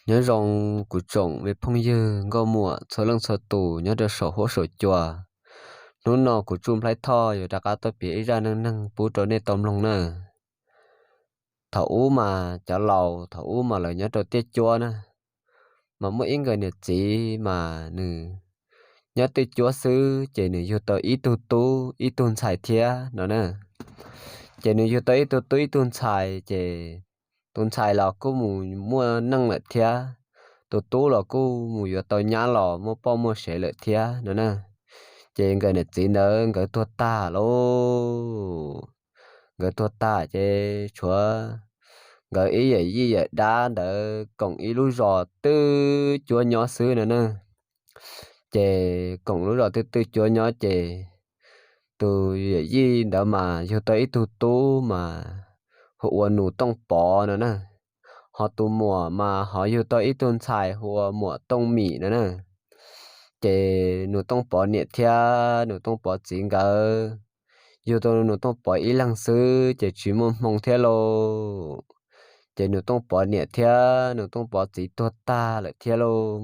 Nyob zoo kuv tsoom me phooj ywg nkauj muam txhua leej txhua tus nyob rau saum huab saum cua. Hnub no kuv Tsuj Nplhaib Thoj yuav rov qab tuaj piav ib zaj neej neeg pub rau nej tau mloog na. Thaum ub mas cov laus thaum ub mas lawv nyob rau tiaj cuab na, mas muaj ib nkawd niam txiv mas nws nyob tiaj cuab xwb ces nws yug tau ib tug tub ib tug ntxhais thiab no na. Ces nws yug tau ib tug tub ib tug ntxhais ces tus ntxhais los kuj mus muaj neej lawm thiab, tus tub los kuj mus yuav tau nyab los muaj poj muaj sev lawm thiab no na. Ces nkawd niam txiv ntawd nkawd tuag tag lauj. Nkawd tuag tag ces tshuav nkawd ib yawm yij yawm dab ntawd koom ib lub zos twj cuab nyob xwb no na. Ces koom lub zos twj twj cuab nyob ces tus yawm yij ntawd mas yug tau ib tug tub mas hu ua Nus Tooj Pov no na. Ho tus muam mas ho yug tau ib tug ntxhais hu ua Muam Tooj Mim no na. Ces Nus Tooj Pov niam thiab Nus Tooj Pov txiv nkawd yug tau Nus Tooj Pov ib leeg xwb ces tsis muaj hmoo thiab lauj. Ces Nus Tooj Pov niam thiab Nus Tooj Pov txiv tuag tag lawm thiab lauj.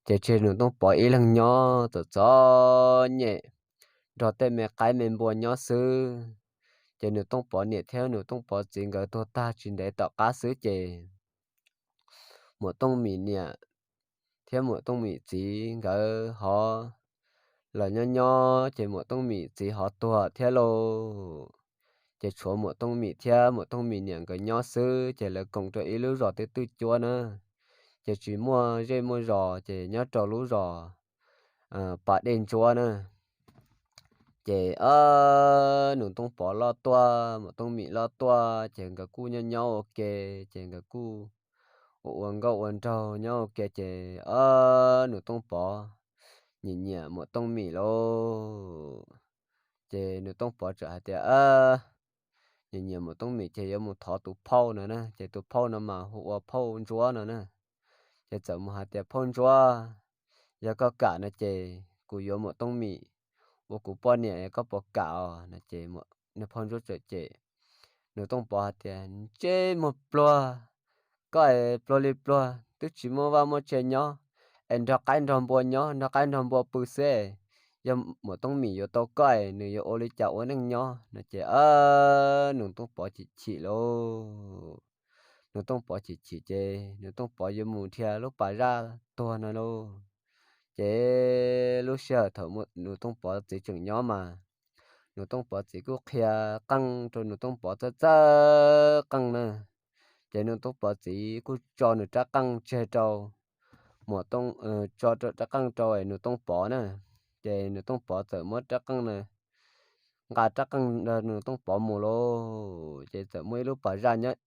Ces tseg Nus Tooj Pov ib leeg nyob txom txom nyem nrog tej me qaib me npua nyob xwb. Ces Nus Tooj Pov niam thiab Nus Tooj Pov txiv nkawd tuag tag tsis ntev tom qab xwb ces Muam Tooj Mim niam thiab Muam Tooj Mim txiv nkawd hov los nyob nyob ces Muam Tooj Mim txiv hov tuag thiab lauj. Ces tshuav Muam Tooj Mim thiab Muam Tooj Mim niam nkawd nyob xwb ces lawv koom rau ib lub zos twj twj cuab na. Ces tsis muaj zej muaj zos ces nyob rau lub zos Pas Dej Ntsuab na. Ces Nus Tooj Pov loj tuaj Muam Tooj Mim loj tuaj ces nkawd kuj nyob nyob ua ke, ces nkawd kuj ua ua nkauj ua nraug nyob ua ke ces Nus Tooj Pov nyiam nyiam Muam Tooj Mim lauj. Ces Nus Tooj Pov txawm hais tias nyiam nyiam Muam Tooj Mim ces yuav mus thov tus phauj no na, ces tus phauj no mas hu ua phauj Ntsuab no na. Ces txawm mus hais tias phauj Ntsuab, yog koj kam no ces kuv yuav Muam Tooj Mim ua kuv poj niam, koj puas kam os no ces phauj Ntsuab txawm cem Nus Tooj Pov hais tias ntsej muag pluag, koj es pluag li pluag twb tsis muaj vaj muaj tse nyob, es nrog qaib nrog npua nyob nrog qaib nrog npua pw xwb, yog Muam Tooj Mim yuav tau koj es nws yuav ua li cas ua neej nyob no ces Nus Tooj Pov chim chim lauj. Nus Tooj Pov chim chim ces Nus Tooj Pov yuav mus dhia lub pas zaj tuag no lauj. Ces lub sij hawm thaum Nus Tooj Pov txiv tseem nyob mas Nus Tooj Pov txiv kuj qhia qeej rau Nus Tooj Pov txawj txawj qeej na. Ces Nus Tooj Pov txiv kuj tso nws rab qeej tseg rau Muam Tooj, tso rab qeej rau Nus Tooj Pov na. Ces Nus Tooj Pov txawm muab rab qeej na, nqa rab qeej nrog Nus Tooj Pov mus lauj. Ces txawm muaj ib lub pas zaj nyob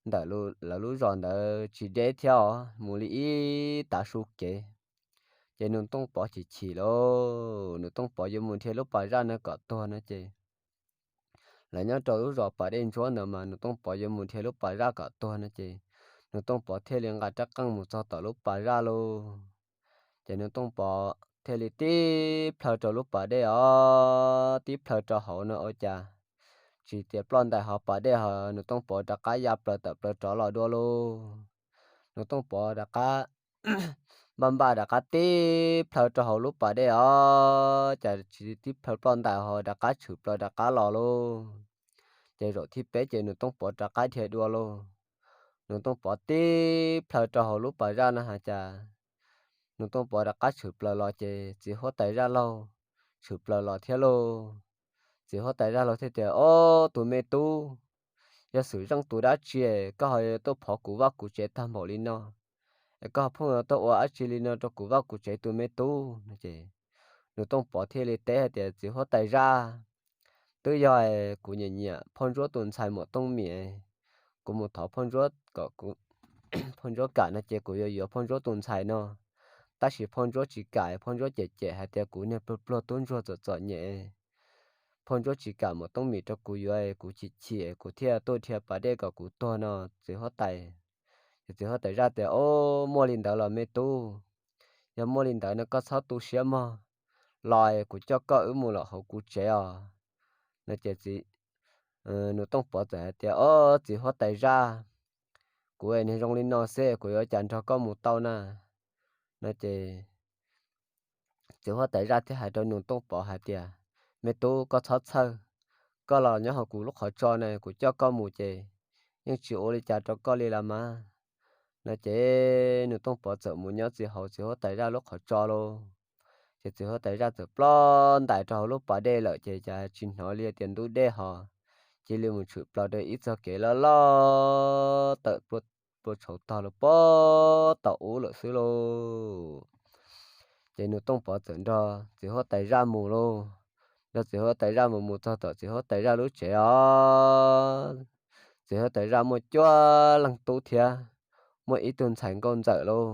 ntawm lawv lub zos ntawd tsis deb thiab os, mus li ib tav su kev. Ces Nus Tooj Pov chim chim lauj, Nus Tooj Pov yuav mus dhia lub pas zaj no kom tuag no ces lawv nyob rau lub zos Pas Dej Ntsuab ntawd mas Nus Tooj Pov yuav mus dhia lub pas zaj kom tuag no ces Nus Tooj Pov thiaj li nqa rab qeej mus txog tom lub pas zaj lauj. Ces Nus Tooj Pov thiaj li tib plhaw rau lub pas dej os, tib plhaw rau hauv no ua cas tsis tias ploj ntais hauv pas dej ho Nus Tooj Pov rov qab ya plaws tawm plaws rov los dua lauj. Nus Tooj Pov rov qab npaj npaj rov qab tib plhaw rau hauv lub pas dej os, cas tsis tib plhaw ploj ntais ho rov qab tshwm plaws rov qab los lauj. Ces zaum thib peb ces Nus Tooj Pov rov qab dhia dua lauj. Nus Tooj Pov tib plhaw rau hauv lub pas zaj no hais cas Nus Tooj Pov rov qab tshwm plaws los ces txiv huab tais zaj laug tshwm plaws los thiab lauj. Txiv huab tais zaj laug thiaj tias, Ob, tus me tub, yog xwm zeej tus dab tsi es koj ho tuaj phov kuv vaj kuv tsev tag npaum li no, es koj ho pheej tuaj ua dab tsi li no rau kuv vaj kuv tsev tus me tub no ces Nus Tooj Pov thiaj li teb hais tias, Txiv huab tais zaj, twb yog kuv nyiam nyiam phauj Ntsuab tus ntxhais Muam Tooj Mim, kuv mus thov phauj Ntsuab kom kuv, phauj Ntsuab kam no ces kuv yuav yuav phauj Ntsuab tus ntxhais no. Tab sis phauj Ntsuab tsis kam, phauj Ntsuab cem cem hais tias kuv niag pluag pluag tub ntsuag txom txom nyem, phauj Ntsuab tsis kam Muam Tooj Mim rau kuv yuav, kuv chim chim kuv thiaj tuaj dhia pas dej kom kuv tuag no txiv huab tais. Ces txiv huab tais zaj tias, Ob, muaj li ntawd los me tub, yog muaj li ntawd no koj txhob tu siab mog, los kuv coj koj wb mus lawm hauv kuv tsev os no ces Nus Tooj Pov txawm hais tias, Ob, txiv huab tais zaj, kuv niag zoo li no xwb kuv yuav cas nrog koj mus tau na? No ces txiv huab tais zaj thiaj hais rau nus tooj pov hais tias, Me tub, koj txhob txhawj, koj los nyob hauv kuv lub qhov tso na, kuv coj koj mus ces yeej tsis ua li cas rau koj li las mas. No ces nus tooj pov txawm mus nyob txiv hauv txiv huab tais zaj lub qhov tso lauj. Ces txiv huab tais zaj txawm ploj ntais rau hauv lub pas dej lawm ces cas tsis hnov li tias ntub dej ho, cia li mus tshwm plaws rau ib txoj kev loj loj tawm plua tshauv tog lawm puag tom ub lawm xwb lauj. Ces nus tooj pov txawm nrog txiv huab tais zaj mus lauj. Nrog txiv huab tais zaj mus mus txog tom txiv huab tais zaj lub tsev os. Txiv huab tais zaj muaj cuaj leeg tub thiab muaj ib tug ntxhais nkauj ntxawm lauj.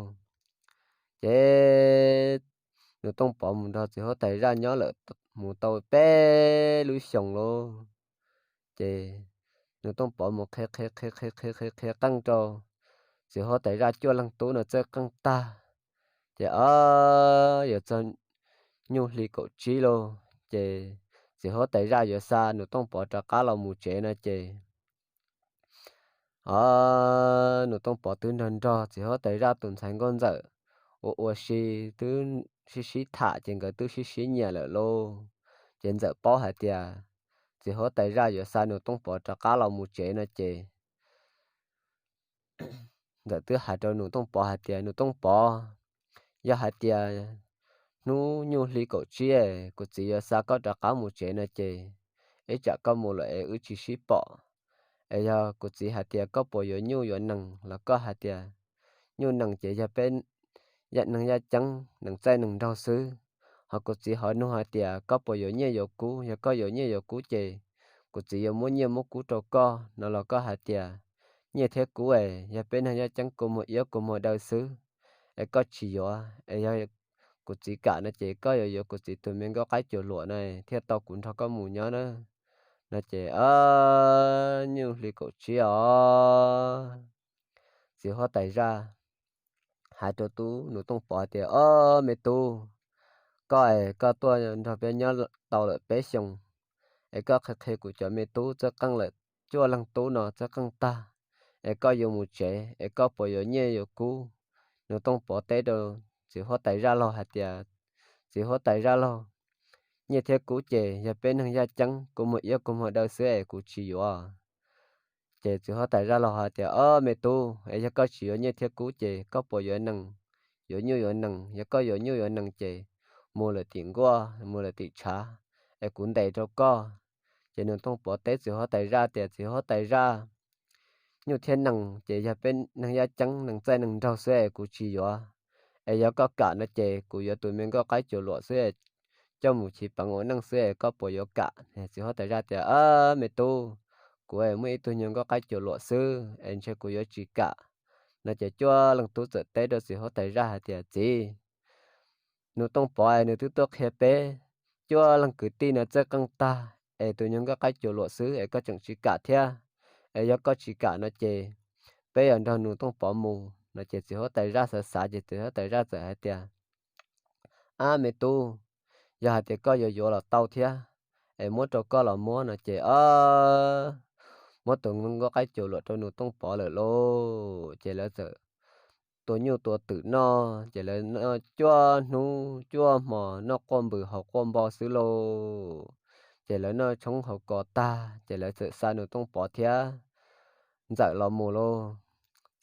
Ces nus tooj pov mus nrog txiv huab tais zaj nyob lawm mus tau peb lub xyoos lauj. Ces nus tooj pov mus qhia qhia qhia qhia qhia qhia qeej rau txiv huab tais zaj cuaj leeg tub no txawj qeej tag. Ces o, yuav txog nyuj hli kaum tsib lauj ces txiv huab tais zaj yuav xa nus tooj pov rov qab los mus tsev no ces o, nus tooj pov twb nrog nrog txiv huab tais zaj tus ntxhais nkauj ntxawm ua ua si, twb sib sib tham ces nkawd twb sib sib nyiam lawm lauj. Ces ntxawm paub hais tias txiv huab tais zaj yuav xa nus tooj pov rov qab los mus tsev no ces ntxawm twb hais rau nus tooj pov hais tias, Nus tooj pov, yog hais tias hnub nyuj hli kaum tsib kuv txiv yuav xa koj rov qab mus tsev no ces ib tsam koj mus lawm es wb tsis sib pom. Es yog kuv txiv hais tias koj puas yuav nyuj yuav nees los koj hais tias nyuj nees ces yog peb neeg yaj ceeb nees txaij nees nraug xwb. Ho kuv txiv ho nug hais tias koj puas yuav nyiaj yuav kub, yog koj yuav nyiaj yuav kub ces kuv txiv yuav muab nyiaj muab kub rau koj no los koj hais tias nyiaj thiab kub es yog peb neeg yaj ceeb kua muag iab kua muag daw xwb, es koj tsis yuav. Es yog kuv txiv kam no ces koj yuav yuav kuv txiv tus me nkauj qaib cuag luam no thiaj tau kuv nrog koj mus nyob na. No ces o, nyuj hli kaum tsib os, txiv huab tais zaj hais rau tub nus tooj pov tias, Ob, me tub, koj es koj tuaj nrog peb nyob tau lawm peb xyoos, es koj qhia qhia kuv cov me tub txawj qeej lawm, cuaj leeg tub no txawj qeej tag, es koj yuav mus tsev es koj puas yuav nyiaj yuav kub? Nus tooj pov teb rau txiv huab tais zaj laug hais tias, Txiv huab tais zaj laug, nyiaj thiab kub ces yog peb neeg yaj ceeb kua muag iab kua muag daw xwb es kuv tsis yuav. Ces txiv huab tais zaj laug hais tias, Ob, me tub, es yog koj tsis yuav nyiaj thiab kub ces koj puas yuav nees, yuav nyuj yuav nees? Yog koj yuav nyuj yuav nees ces mus lawm tim nkuaj mus lawm tim tshav, es kuv ntes rau koj. Ces nus tooj pov teb txiv huab tais zaj tias, Txiv huab tais zaj, nyuj thiab nees ces yog peb neeg yaj ceeb nees txaij nees nraug xwb es kuv tsis yuav. Es yog koj kam no ces kuv yuav tus me nkauj qaib cuag luam xwb, coj mus chiv peev ua neej xwb es koj puas yuav kam? Txiv huab tais zaj tias, Ob, me tub, kuv es muaj ib tug nyuag nkauj qaib cuag luam xwb es ntshe kuv yuav tsis kam. No ces cuaj leej tub txawm teb rau txiv huab tais zaj hais tias, Txiv, nus tooj pov es nws twb tuaj qhia peb cuaj leej kwv tij no txawj qeej tag es tus nyuag nkauj qaib cuag luam xwb es koj tseem tsis kam thiab. Es yog koj tsis kam no ces peb yuav nrog nus tooj pov mus. No ces txiv huab tais zaj xav xav ces txiv huab tais zaj txawm hais tias, Ab, me tub, yog hais tias koj yuav yuav los tau thiab, es muab rau koj los muab. No ces o, muab tus nkauj qaib cuag luam rau nus tooj pov lawm lauj. Ces lawv txawm tua nyuj tua twm noj, ces lawv noj cuaj hnub cuaj hmo, noj quaj npws haus quaj npo xwb lauj. Ces lawv noj tshoob haus kos tag ces lawv txawm xa nus tooj pov thiab ntxawm los mus lauj.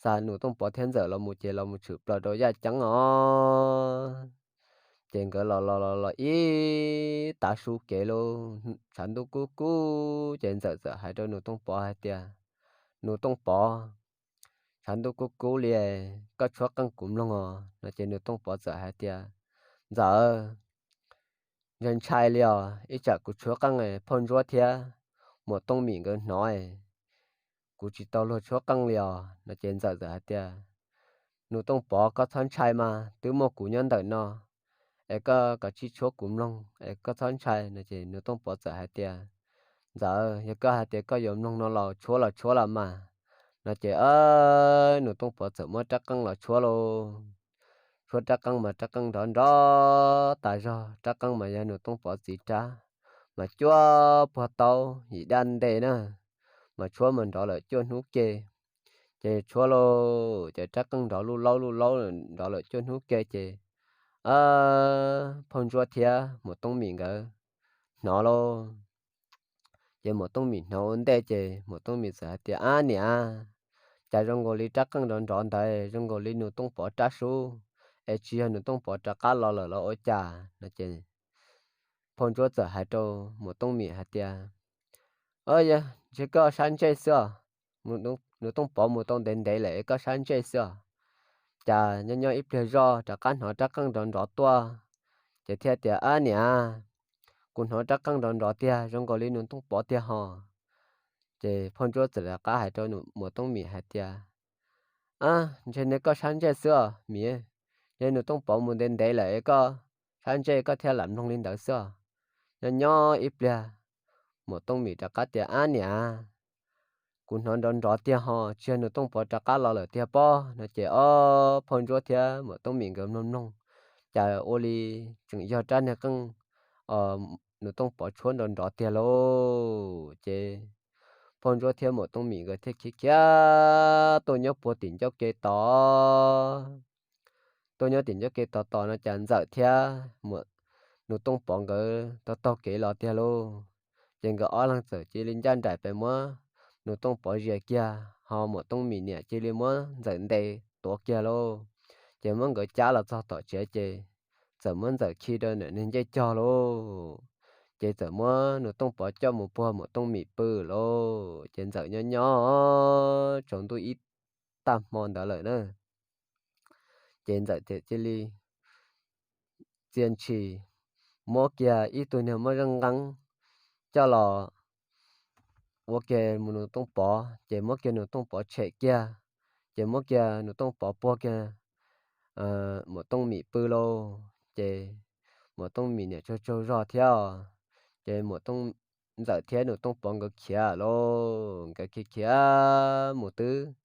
Xa nus tooj pov thiab ntxawm los mus ces los mus tshwm plaws rau yaj ceeb os. Ces nkawd los los los los ib tav su kev lauj, tshav ntuj kub kub ces ntxawm txawm hais rau nus tooj pov hais tias, Nus tooj pov, tshav ntuj kub kub li, koj tshuab qeej kuv mloog os. No ces nus tooj pov txawm hais tias, Ntxawm, ntshai ntshai li os, ib tsam kuv tshuab qeej phauj ntsuab thiab muam tooj mim nkawd hnov, kuv tsis tau luag tshuab qeej li os. No ces ntxawm txawm hais tias, Nus tooj pov, koj txhob ntshai mas, twb muaj kuv nyob ntawm no, es koj kav tsij tshuab kuv mloog es koj txhob ntshai. No ces nus tooj pov txawm hais tias, Ntxawm, yog koj hais tias koj yuav mloog no los tshuab los tshuab los mas. No ces nus tooj pov txawm muab rab qeej los tshuab lauj. Tshuab rab qeej mas rab qeej nrov nrov tas zog, rab qeej mas yog nus tooj pov txiv rab, mas cuaj puag taub yim daj nte na, mas tshuab mas nrov lawm cuaj hnub ke. Ces tshuab lauj, ces rab qeej nrov luj laub luj laub nrov lawm cuaj hnub ke ces phauj Ntsuab thiab Muam Tooj Mim nkawd hnov lauj. Ces Muam Tooj Mim hnov ua ntej ces Muam Tooj Mim txawm hais tias, Ab niam, cas zoo nkaus li rab qeej nrov nrov ntawd zoo nkaus li Nus Tooj Pov rab sub, es tsis yog Nus Tooj Pov rov qab los lawm los ua cas no ces phauj Ntsuab txawm hais rau Muam Tooj Mim hais tias, Yog ntshe koj sab ntsej xwb os, Nus Tooj Pov mus tau ntev ntev lawm es koj sab ntsej xwb os. Cas nyob nyob ib pliag zoj rov qab hnov rab qeej nrov nrov tuaj, ces thiaj tias, Ab niam, kuv hnov rab qeej nrov nrov tiag, zoo nkaus li Nus Tooj Pov tiag hos. Ces phauj Ntsuab txawm rov qab hais rau Muam Tooj Mim hais tias, Ab, ntshe ne koj sab ntsej xwb os Mim, ntshe Nus Tooj Pov mus ntev ntev lawm es koj sab ntsej koj thiaj lam mloog li ntawd xwb os. Nyob nyob ib pliag Muam Tooj Mim rov qab tias, Ab niam, kuv hnov nrov nrov tiag hos, tsis yog Nus Tooj Pov rov qab los lawm tiag pob no ces ob phauj Ntsuab thiab Muam Tooj Mim nkawd mloog mloog, cas ua li tseem yog rab niag qeej Nus Tooj Pov tshuab nrov nrov tiag lauj. Ces phauj Ntsuab thiab Muam Tooj Mim nkawd thiaj khiav khiav tuaj nyob puag tim ncauj ke tod. Tuaj nyob tim ncauj ke tod tod no cas Ntxawm thiab Nus Tooj Pov nkawd taug taug kev los tiag lauj. Ces nkawd ob leeg txawm cia li ncaj nraim pes muab Nus Tooj Pov zias kiag, ho Muam Tooj Mim niam cia li muab Ntxawm ntes tuav kiag lauj. Ces muab nkawd cab los txog tom tsev ces txawm muab Ntxawm khi rau ntawm niag ncej cog lauj. Ces txawm muab Nus Tooj Pov coj mus puag Muam Tooj Mim pw lauj. Ces Ntxawm nyob nyob tsaus ntuj ib tag hmo ntawd lawm na, ces Ntxawm thiaj cia li txia ntshis muab kiag ib tug niag moj zeej nqeeb coj los ua kiag mus Nus Tooj Pov, ces muab kiag Nus Tooj Pov tshem kiag, ces muab kiag Nus Tooj Pov puag kiag Muam Tooj Mim pw lauj. Ces Muam Tooj Mim niam tsaug tsaug zog thiab os. Ces Ntxawm thiab Nus Tooj Pov nkawd khiav lauj, nkawd khiav khiav mus twb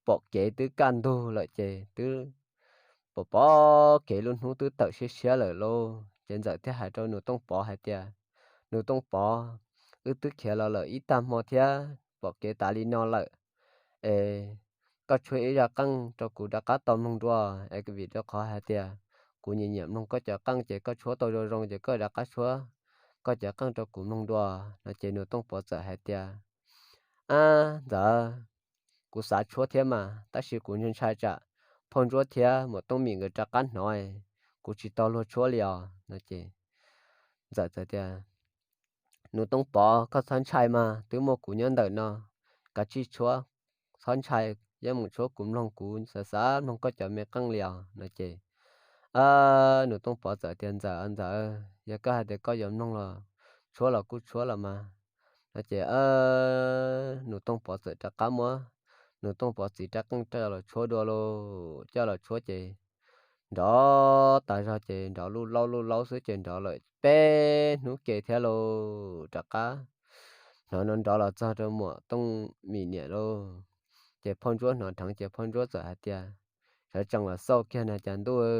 pom kev twb kaj ntug lawm ces twb pom pom kev lub hnub twb tawm siab siab lawm lauj. Ces Ntxawm thiaj hais rau Nus Tooj Pov hais tias, Nus Tooj Pov, wb twb khiav los lawm ib tag hmo thiab pom kev tas li no lawm, es koj tshuab ib zaj qeej rau kuv rov qab tau mloog dua, es vim rau qhov hais tias kuv nyiam nyiam mloog koj cov qeej ces koj tshuab tau zoo zoo ces koj rov qab tshuab koj cov qeej rau kuv mloog dua no ces Nus Tooj Pov txawm hais tias, Ab Ntxawm, kuv xav tshuab thiab mas tab sis kuv ntshai tsam phauj Ntsuab thiab Muam Tooj Mim nkawd rov qab hnov, kuv tsis tau luag tshuab li os no ces Ntxawm txawm tias, Nus Tooj Pov, koj txhob ntshai mas, twb muaj kuv nyob ntawm no, kav tsij tshuab, txhob ntshai, yeej mus tshuab kuv mloog, kuv xav xav mloog koj cov me qeej li os no ces Nus Tooj Pov txawm tias, Ntxawm, Ntxawm, yog koj hais tias koj yuav mloog los tshuab los kuj tshuab los mas no ces Nus Tooj Pov txawm rov qab muab Nus Tooj Pov txiv rab qeej coj los tshuab dua lauj. Coj los tshuab ces nrov tas zog ces nrov luj laub luj laub xwb ces nrov lawm peb hnub ke thiab lauj. Rov qab hnov nrov nrov los txog rau Muam Tooj Mim niam lauj. Ces phauj Ntsuab hnov dheev ces phauj Ntsuab txawm hais tias, Sawv tsees los xauj kiag na cas ntuj,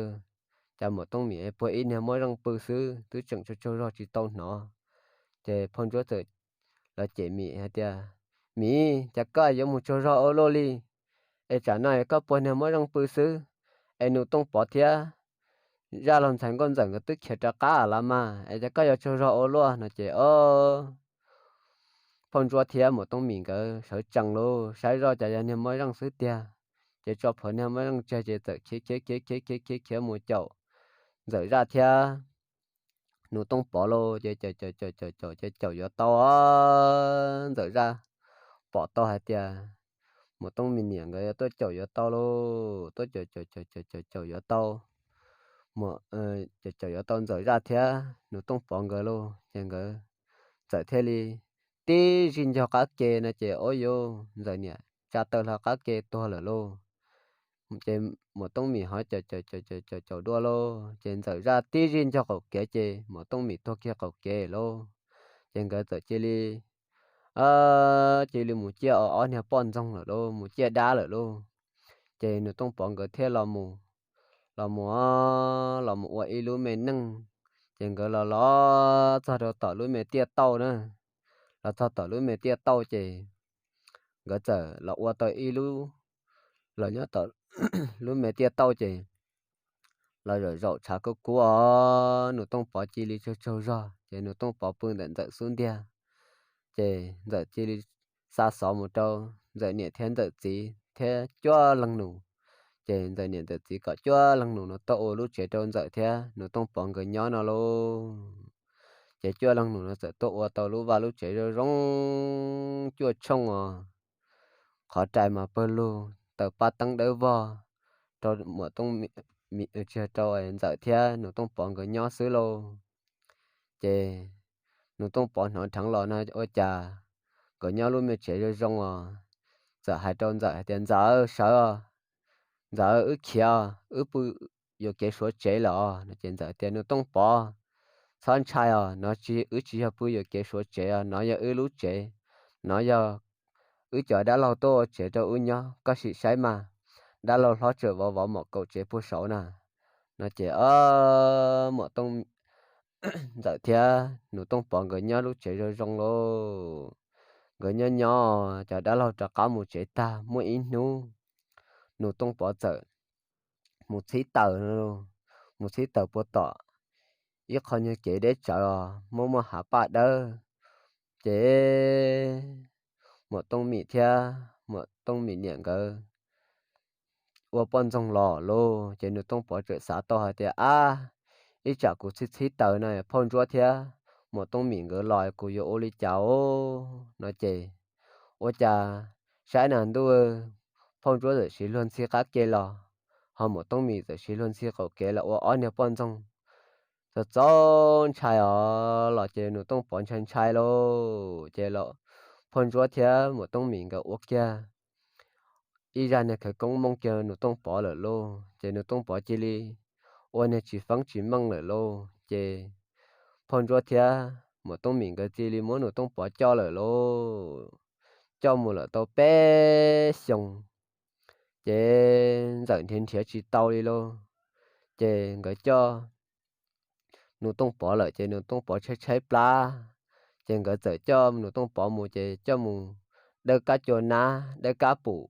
cas Muam Tooj Mim puag ib niag muab zeej pw xwb twb tseem tsaug tsaug zog tsis tau hnov. Ces phauj Ntsuab txawm los cem Mim hais tias, Mim, cas koj yuav mus tsaug zog ua luaj li, es tsam no es koj puag niag muab zeej pw xwb, es Nus Tooj Pov thiab zaj laug ntxhais Nkauj Ntxawm nkawd twb khiav rov qab lawm mas es cas koj yuav tsaug zog ua luaj no ces o phauj Ntsuab thiab Muam Tooj Mim nkawd sawv tsees lauj, saib zoj cas yog niag muab zeej xwb tiag. Ces tso plhuav niag muab zeej tseg ces txawm khiav khiav khiav khiav khiav khiav khiav mus caum Ntxawm zaj thiab Nus Tooj Pov lauj. Ces caum caum caum caum caum ces caum yuav tau Ntxawm zaj, pom tau hais tias Muam Tooj Mim niam nkawd yuav tuaj caum yuav tau lauj. Tuaj caum caum caum caum caum caum yuav tau, caum caum yuav tau Ntxawm zaj thiab Nus Tooj Pov nkawd lauj. Ces nkawd txawm thiaj li tib zig ncog qab ke no ces o yus Ntxawm niam tsa taw hlo qab ke tuag lawm lauj. Ces Muam Tooj Mim ho caum caum caum caum caum dua lauj. Ces Ntxawm zaj tib zig ncog qaum kev ces Muam Tooj Mim tuag kiag qaum kev lauj. Ces nkawd txawm cia li cia li mus ciaj ob niag poj ntxoog lawm lauj, mus ciaj dab lawm lauj. Ces Nus Tooj Pov nkawd thiaj los mus, los mus, los mus ua ib lub me neej. Ces nkawd los los txog rau tom lub me tiaj tauj na, los txog tom lub me tiaj tauj ces nkawd txawm los ua tau ib lub los nyob tom lub me tiaj tauj ces los zaum zaum tshav kub kub os, Nus Tooj Pov cia li tsaug tsaug zog ces Nus Tooj Pov pw ntawm Ntxawm xub ntiag. Ces Ntxawm cia li xa xov mus rau Ntxawm niam thiab Ntxawm txiv thiab cuaj leeg nus. Ces Ntxawm niam Ntxawm txiv kom cuaj leeg nus no tuaj ua lub tsev rau Ntxawm thiab Nus Tooj Pov nkawd nyob no lauj. Ces cuaj leeg nus no txawm tuaj ua tau lub vaj lub tsev zoo zoo cuaj tshooj os. Qhov rais mas pawg lug taws paj teeb dawb vog rau Muam Tooj Mim, tsis, rau Ntxawm thiab Nus Tooj Pov nkawd nyob xwb lauj. Ces Nus Tooj Pov hnov dheev los no ua cas nkawd nyob lub me tsev zoo zoo os, txawm hais rau Ntxawm hais tias, Ntxawm, sawv os, Ntxawm, wb khiav, wb pw yuam kev suav tsev lawm os. Ces Ntxawm tias, Nus Tooj Pov, txhob ntshai os, no tsis, wb tsis yog pw yuam kev suav tsev os, no yog wb lub tsev, no yog wb cov dab laug tuaj ua tsev rau wb nyob, koj sim saib mas, dab laug hlob tseem vov vov mom kaum tsev puag saud na. No ces o, Muam Tooj, Ntxawm thiab Nus Tooj Pov nkawd nyob lub tsev zoo zoo lauj. Nkawd nyob nyob cov dab laug rov qab mus tsev tag, muaj ib hnub Nus Tooj Pov txawm mus txhib taws, mus txhib taws puag tom ib qho nyuag kev deb tsawv os, muaj muaj hav paj dawb. Ces Muam Tooj Mim thiab Muam Tooj Mim niam nkawd ua poj ntxoog los lauj. Ces Nus Tooj Pov txawm xav tau hais tias, Ab, ib tsam kuv txhib txhib taws no phauj Ntsuab thiab Muam Tooj Mim nkawd los kuv yuav ua li cas os? No ces ua cas saib na ntuj, phauj Ntsuab txawm siv luag ntxhi qab ke los, ho Muam Tooj Mim txawm siv luag ntxhi qaum kev los ua ob niag poj ntxoog. Txaus txaus ntshai os, los ces Nus Tooj Pov ntshai ntshai lauj. Ces phauj Ntsuab thiab Muam Tooj Mim nkawd ua kiag ib zaj niag khawv koob mooj kiag Nus Tooj Pov lawm lauj. Ces Nus Tooj Pov cia li ua niag tsis feeb tsis meej lawm lauj. Ces phauj Ntsuab thiab Muam Tooj Mim nkawd cia li muab Nus Tooj Pov coj lawm lauj. Coj mus lawm tau peb xyoos, ces Ntxawm nrhiav nrhiav tsis tau li lauj. Ces nkawd coj Nus Tooj Pov lawm ces Nus Tooj Pov tshaib tshaib plab, ces nkawd txawm coj Nus Tooj Pov mus ces coj mus dawb kab cua nab dawb kab pum,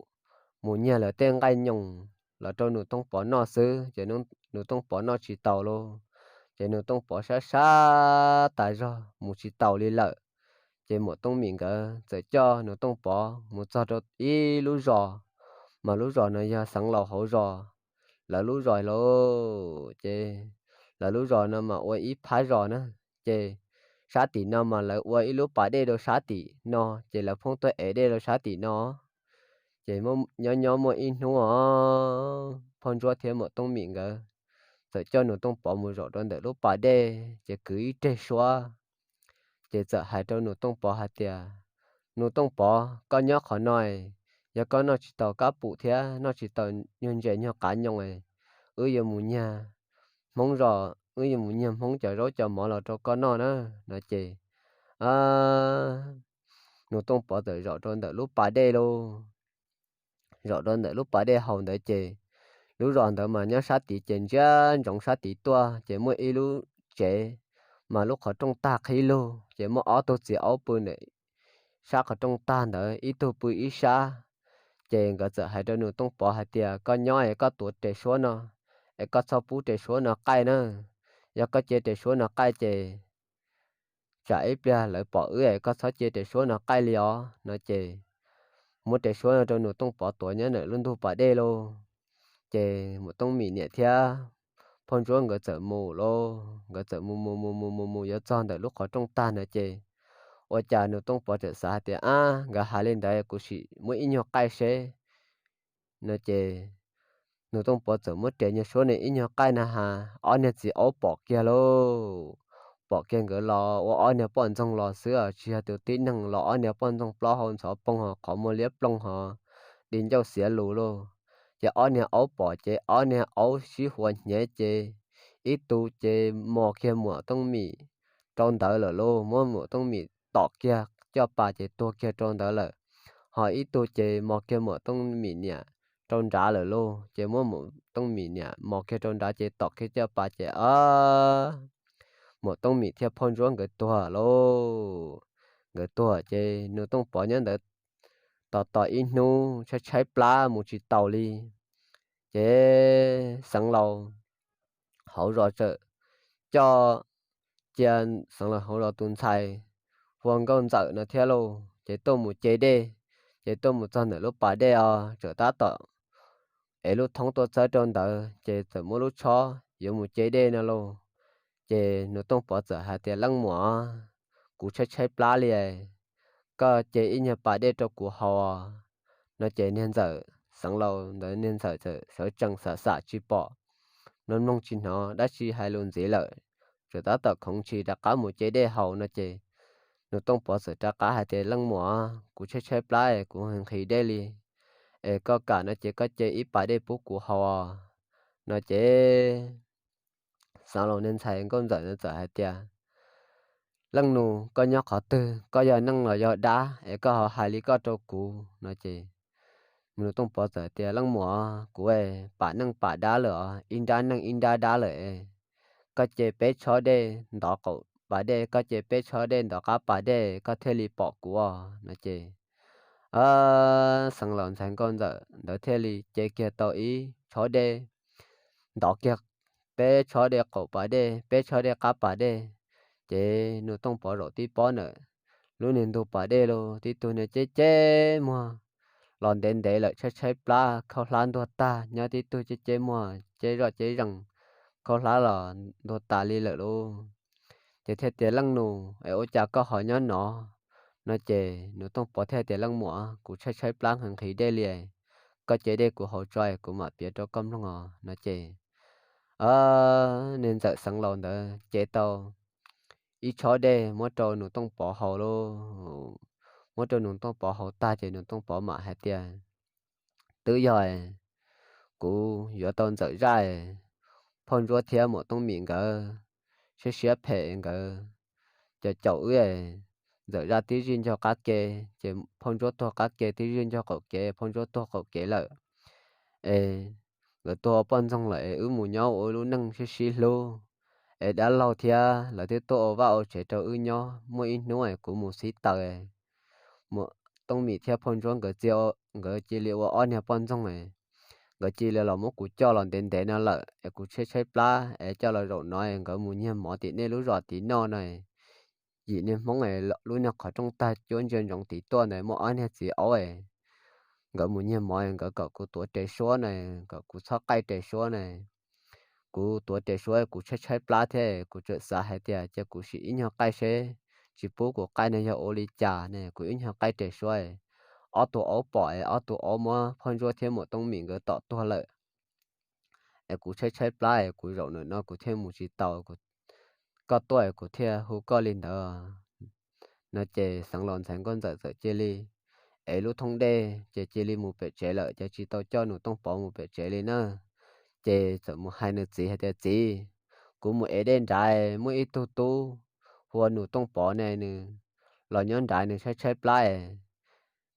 mus nyiag lawv tej nqaij nyoos los rau Nus Tooj Pov noj xwb ces Nus Tooj Pov noj tsis taus lauj. Ces Nus Tooj Pov sab sab tas zog mus tsis taus li lawm. Ces Muam Tooj Mim nkawd txawm coj Nus Tooj Pov mus txog rau ib lub zos, mas lub zos no yog xeev laus hauv zos lawv lub zos lauj. Ces lawv lub zos no mas ua ib phab zos na, ces sab tim no mas lawv ua ib lub pas dej rau sab tim no, ces lawv pheej tuaj ev dej rau sab tim no. Ces nyob nyob muaj ib hnub os, phauj Ntsuab thiab Muam Tooj Mim nkawd txawm coj Nus Tooj Pov mus zaum rau ntawm lub pas dej ces kwv ib reg suab. Ces txawm hais rau Nus Tooj Pov hais tias, Nus Tooj Pov, koj nyob qhov no, yog koj noj tsis taus kab pum thiab noj tsis taus nyuag ntses nyuag qav nyoos, wb yuav mus nyiag Hmoob zos, wb yuav mus nyiag Hmoob cov zaub cov mov los rau koj noj na. No ces Nus Tooj Pov txawm zaum rau ntawm lub pas dej lauj. Zaum rau ntawm lub pas dej haus ntawd ces lub zos ntawd mas nyob sab tid ces ntsia ntsoov sab tid tuaj ces muaj ib lub tsev, mas lub qhov rooj tag qhib lug ces muaj ob tug txiv aub pw ntawm sab qhov rooj tag ntawd, ib tug pw ib sab. Ces nkawd txawm hais rau Nus Tooj Pov hais tias, koj nyob es koj tuav tes suab no, es koj txhob pub tes suab no qaij na. Yog koj cia tes suab no qaij ces tsam ib pliag lawv pom wb es koj txhob cia tes suab no qaij li os. No ces muab tes suab no rau Nus Tooj Pov tuav nyob ntawm lub ntug pas dej lauj. Ces Muam Tooj Mim niam thiab phauj Ntsuab nkawd txawm mus lauj, nkawd txawm mus mus mus mus mus mus yuav txog ntawm lub qhov rooj tag ntawd ces ua cas Nus Tooj Pov txawm xav hais tias, ab, nkawd hais li ntawd kuv sim muab ib nyuag qaij seb. No ces Nus Tooj Pov txawm muab tes nyuag suab nws ib nyuag qaij na has, ob niag txiv aub pom kiag lauj. Pom kiag nkawd los ua ob niag poj ntxoog los xwb, tsis yog tus tib neeg los ob niag poj ntxoog plaub hau ntxhov poog hos qhov muag liab ploog hos di ncauj xiav lus lauj. Ces ob niag aub pom ces ob niag aub sib huas hnyev ces ib tug ces mos kiag Muam Tooj Mim rau ntawd lawm lauj, muab Muam Tooj Mim tom kiag caj pas ces tuag kiag rau ntawd lawm. Ho ib tug ces mos kiag Muam Tooj Mim niam rau nrad lawm lauj, ces muab Muam Tooj Mim niam mos kiag rau nrad ces tom kiag caj pas ces Muam Tooj Mim thiab phauj Ntsuab nkawd tuag lauj. Nkawd tuag ces Nus Tooj Pov nyob ntawd tos tos ib hnub tshaib tshaib plab mus tsis taus li. Ces Xeev Laus hauv zos txawm coj, cia Xeev Laus hauv zos tus ntxhais hu ua Nkauj Ntxawm no thiab lauj, ces tuaj mus ce dej. Ces tuaj mus txog ntawm lub pas dej os, txawm tab tom ev lub thoob tuaj txawb rau ntawd, ces txawm muab lub tshob yuav mus ce dej no lauj. Ces Nus Tooj Pov txawm hais tias, Leej muam, kuv tshaib tshaib plab li, koj ce ib nyuag pas dej rau kuv haus os. No ces niag ntxawm Xeev Laus ntawd, niag ntxawm txawm sawv tsees xam xam tsis pom, mloog mloog tsis hnov dab tsi hais lus ntxiv lawm, txawm tab tom khoov ntshis rov qab mus ce dej haus no ces Nus Tooj Pov txawm rov qab hais tias, Leej muam, kuv tshaib tshaib plab, kuv nqhis dej li, es koj kam no ces koj ce ib pas dej pub kuv haus os. No ces Xeev Laus niag ntxhais Nkauj Ntxawm ntawd txawm hais tias, Leej Nus, koj nyob qhov twg? Koj yog neeg los yog dab es koj ho hais li koj rau kuv? No ces Nus Tooj Pov txawm tias, Leej muam, kuv pam neej pam dab lawm os, ib nrab neej ib nrab dab lawm. Koj ce peb tshob dej ntov qaum pas dej, koj ce peb tshob dej ntov qab pas dej, koj thiaj li pom kuv os. No ces Xeev Laus ntxhais Nkauj Ntxawm ntawd thiaj li ce kiag tau ib tshob dej ntov kiag peb tshob dej qaum pas dej, peb tshob dej qab pas dej. Ces Nus Tooj Pov zaum tib pob ntawm lub niag ntug pas dej los tib tug niag ceb ceb muag los ntev ntev lawm, tshaib tshaib plab, khaub hlab ntuag tag, nyob tib tug ceb ceb muag ceb zoj ceb zees, khaub hlab los ntuag tas li lawm lauj. Ces thiaj tias, Leej Nus, es ua cas koj ho nyob no? No ces Nus Tooj Pov thiaj tias, Leej muam, kuv tshaib tshaib plab nqhis nqhis dej li, koj ce dej kuv haus tso, kuv mam piav rau koj mloog os. No ces niag ntxawm Xeev Laus ntawd ce tau ib tshob dej muab rau Nus Tooj Pov haus lauj. Muab rau Nus Tooj Pov haus tag ces Nus Tooj Pov mam hais tias, Twb yog kuv yuav tau Ntxawm Zaj, Phauj Ntsuab thiab Muam Tooj Mim nkawd siab siab phem nkawd caum caum wb. Ntxawm Zaj tib zij ncog qab ke, ces Phauj Ntsuab tuag qab ke, tib zij ncog qaum kev, Phauj Ntsuab tuag qaum kev lawm. Es nkawd tuag ua poj ntxoog lawm es wb mus nyob ua lub neej sib sib hlub. Es dab laug thiab lawv twb tuaj ua vaj ua tsev rau wb nyob, muaj ib hnub es kuv mus xib taws, Muam Tooj Mim thiab Phauj Ntsuab nkawd, nkawd cia li ua ob niag poj ntxoog, nkawd cia li los muab kuv coj los ntev ntev no lawm es kuv tshaib tshaib plab es coj los zaum no es nkawd mus nyiag mov tim nej lub zos tid noj no. Yim niag Hmoob lub niag qhov rooj tag cuab ntsia ntsoov tid tuaj ntawd muaj ob niag txiv aub, nkawd mus nyiag mov, nkawd kom kuv tuav res suab na, kom kuv txhob qaij res suab na. Kuv tuav res suab kuv tshaib tshaib plab thiab, kuv txawm xav hais tias cia kuv sim ib nyuag qaij seb, tsis pub kuv qaij no yog ua li cas ne, kuv ib nyuag qaij res suab. Ob tug aub pom es ob tug aub muab Phauj Ntsuab thiab Muam Tooj Mim nkawd tom tuag lawm. Es kuv tshaib tshaib plab es kuv zaum ntawm no kuv thiaj mus tsis taus, koj tuaj es kuv thiaj hu koj li ntawd. No ces Xeev Laus ntxhais Nkauj Ntxawm txawm cia li ev lub thoob dej ces cia li mus pem tsev lawm, ces tsis tau coj Nus Tooj Pov mus pem tsev li na. Ces txawm mus hais nws txiv hais tias, Txiv, kuv mus ev dej nrad, muaj ib tug tub hu ua Nus Tooj Pov ne, nws los nyob nrad, nws tshaib tshaib plab es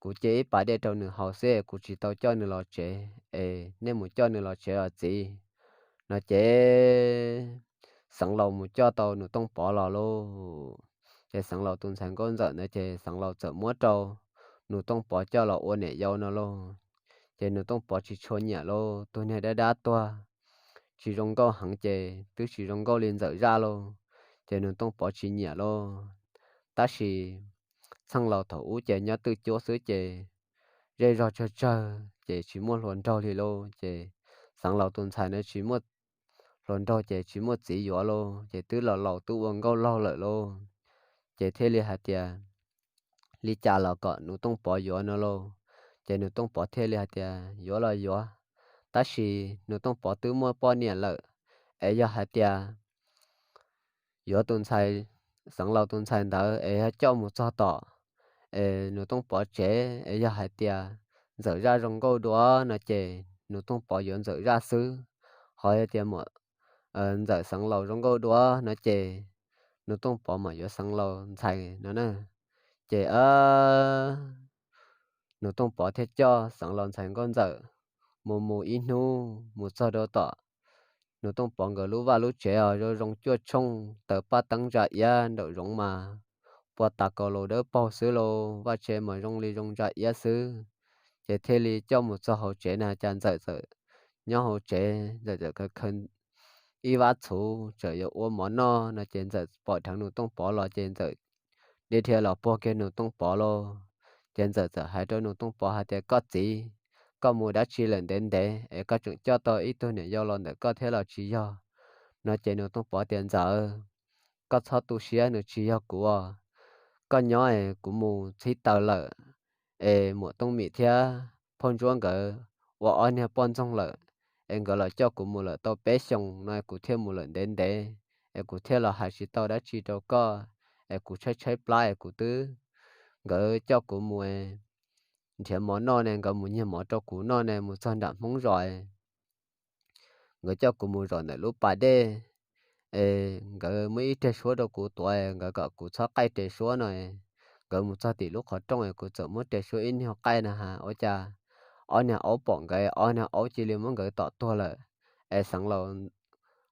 kuv cia ib pas dej rau nws haus xwb, kuv tsis tau coj nws los tsev, es nej mus coj nws los tsev os txiv. No ces Xeev Laus mus coj tau Nus Tooj Pov los lauj. Ces Xeev Laus tus ntxhais Nkauj Ntxawm ntawd ces Xeev Laus txawm muab rau Nus Tooj Pov coj los ua niam yau no lauj. Ces Nus Tooj Pov tsis tshua nyiam lauj, tus niag dab dab tuag tsis zoo nkauj heev ces twb tsis zoo nkauj li Ntxawm Zaj lauj. Ces Nus Tooj Pov tsis nyiam lauj. Tab sis txheej laus thaum ub ces nyob twj cuab xwb ces zej zog tsawg tsawg ces tsis muaj hluas nraug li lauj. Ces Xeev Laus tus ntxhais na tsis muaj hluas nraug ces tsis muaj txiv yuav lauj, ces twb los laus twb ua nkauj laug lawm lauj. Ces thiaj li hais tias li cas los kom Nus Tooj Pov yuav no lauj. Ces Nus Tooj Pov thiaj li hais tias yuav los yuav, tab sis Nus Tooj Pov twb muaj poj niam lawm, es yog hais tias yuav tus ntxhais, Xeev Laus tus ntxhais ntawd es yog coj mus txog tom es Nus Tooj Pov tsev es yog hais tias Ntxawm Zaj zoo nkauj dua no ces Nus Tooj Pov yuav Ntxawm Zaj xwb. Ho yog tias Ntxawm Xeev Laus zoo nkauj dua no ces Nus Tooj Pov mam yuav Xeev Laus ntxhais no na. Ces Nus Tooj Pov thiaj coj Xeev Laus ntxhais Nkauj Ntxawm mus mus ib hnub mus txog rau tom Nus Tooj Pov nkawd lub vaj lub tsev os, zoo zoo cuaj tshooj taws paj teeb ntsa iab nraum zoov mas puas tas kaus laus dawb paug xwb lauj, vaj tse mas zoo li zoo ntsa iab xwb. Ces thiaj li coj mus txog hauv tsev na cas Ntxawm txawm nyob hauv tsev, Ntxawm txawm khaws khaws ib vab txhuv tseem yuav ua mov noj no ces Ntxawm pom dheev Nus Tooj Pov los ces Ntxawm dhia dhia los puag kiag Nus Tooj Pov lauj. Ces Ntxawm txawm hais rau Nus Tooj Pov hais tias, Koj txiv, koj mus dab tsi lawm ntev ntev es koj tseem coj tau ib tug niam yau los ntawm koj thiab los tsis yog? No ces Nus Tooj Pov tias, Ntxawm, koj txhob tu siab, nws tsis yog kuv os. Koj nyob es kuv mus txhib taws lawm, es Muam Tooj Mim thiab Phauj Ntsuab nkawd ua ob niag poj ntxoog lawm, es nkawd los coj kuv mus lawm tau peb xyoos no es kuv thiaj mus lawm ntev ntev, es kuv thiaj los hais tsis tau dab tsi rau koj, es kuv tshaib tshaib plab es kuv twb, nkawd coj kuv mus nrhiav mov noj ne, nkawd mus nyiag mov rau kuv noj ne, mus txog nram Hmoob zos nkawd coj kuv mus zaum ntawm lub pas dej, es nkawd muab ib reg suab rau kuv tuav, nkawd kom kuv txhob qaij reg suab no. Nkawd mus txog tim lub qhov rooj es kuv txawm muab reg suab ib nyuag qaij na has ua cas ob niag aub pom nkawd, ob niag aub cia li muab nkawd tom tuag lawm. Es Xeev Laus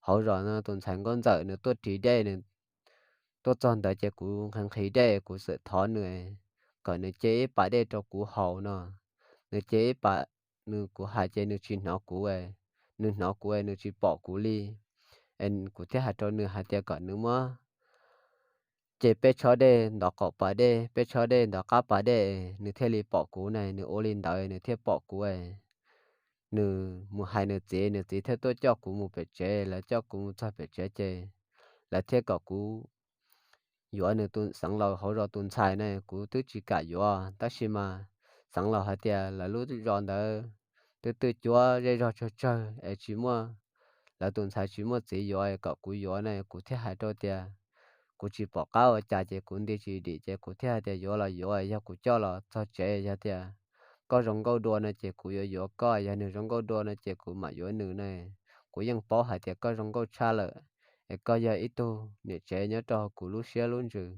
hauv zos no tus ntxhais Nkauj Ntxawm nws tuaj ris dej, nws tuaj txog ntawd ces kuv nqhis nqhis dej, kuv txawm thov nws kom nws ce ib pas dej rau kuv haus no. Nws ce ib pas, nws, kuv hais ces nws tsis hnov kuv, nws hnov kuv es nws tsis pom kuv li. Es kuv thiaj hais rau nws hais tias kom nws muab ce peb tshob dej ntov qaum pas dej, peb tshob dej ntov qab pas dej, nws thiaj li pom kuv na. Nws ua li ntawd nws thiaj pom kuv. Nws mus hais nws txiv, nws txiv thiaj tuaj coj kuv mus pem tsev. Lawv coj kuv mus txog pem tsev ces lawv thiaj kom kuv yuav nws tus Xeev Laus hauv zos tus ntxhais na. Kuv twb tsis kam yuav, tab sis mas Xeev Laus hais tias lawv lub zos ntawd twb twj cuab zej zog tsawg tsawg es tsis muaj, lawv tus ntxhais tsis muaj txiv yuav, kom kuv yuav ne. Kuv thiaj hais rau tias kuv tsis pom qab ua cas ces kuv nti tsis dim ces kuv thiaj hais tias yuav los yuav, yog kuv coj los txog tsev yog tias koj zoo nkauj dua no ces kuv yuav yuav koj, yog nws zoo nkauj dua no ces kuv mam yuav nws ne. Kuv yeej paub hais tias koj zoo nkauj tshaj lawm, es koj yog ib tug niam tsev nyob rau kuv lub siab lub ntsws.